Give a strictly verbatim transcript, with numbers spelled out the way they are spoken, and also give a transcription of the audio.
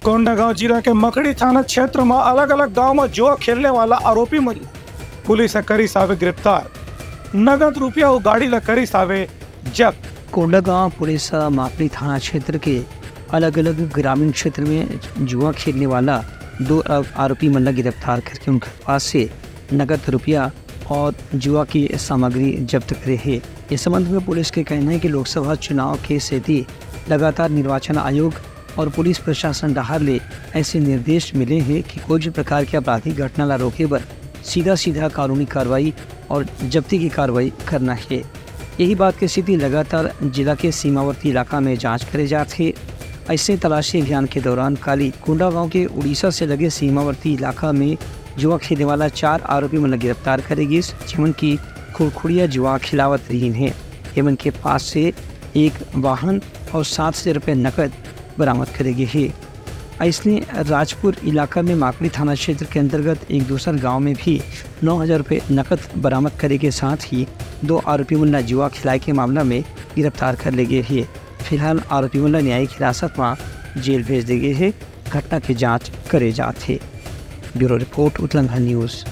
कोंडागांव जिला के मकड़ी थाना क्षेत्र म अलग-अलग गांव म जुआ खेलने वाला आरोपी मन ल पुलिस ह करिस हावे गिरफ्तार। नगद रुपया अउ गाड़ी ल करिस हावे जब्त। कोंडागांव पुलिस ह माकड़ी थाना क्षेत्र के अलग-अलग ग्रामीण क्षेत्र में जुआ खेलने वाला दो आ-, आरोपी मन ल गिरफ्तार करके उनके पास से नगद रुपया और जुआ की सामग्री जब्त करे हे। इस संबंध में पुलिस के कहना है कि लोकसभा चुनाव के सेती लगातार निर्वाचन आयोग और पुलिस प्रशासन डहार ले ऐसे निर्देश मिले हैं कि कोई भी प्रकार के आपराधिक घटना ला रोके बर सीधा-सीधा कानूनी कार्रवाई और जब्ती की कार्रवाई करना है। यही बात के सेती लगातार जिला के सीमावर्ती इलाका में जांच करे जात हे। ऐसे तलाशी अभियान के दौरान काली कोंडागांव के उड़ीसा से लगे सीमावर्ती इलाका में जुआ खेलने वाला चार आरोपी मन ल गिरफ्तार करे गिस, जेमन की खुरखुड़िया जुआ खिलावत रहिन हे। एमन के पास से एक वाहन और सात सौ रुपये नकद बरामद करे गे हे। अइसने राजपुर इलाका में माकड़ी थाना क्षेत्र के अंतर्गत एक दूसर गांव में भी नौ हजार रुपये नकद बरामद करे के साथ ही दो आरोपी मन ला जुआ खिलाए के मामला में गिरफ्तार कर ले गे हे। फिलहाल आरोपी मन ला न्यायिक हिरासत में जेल भेज दे गे हे। घटना के जांच करे जात हे। Bureau report, Utlangha news.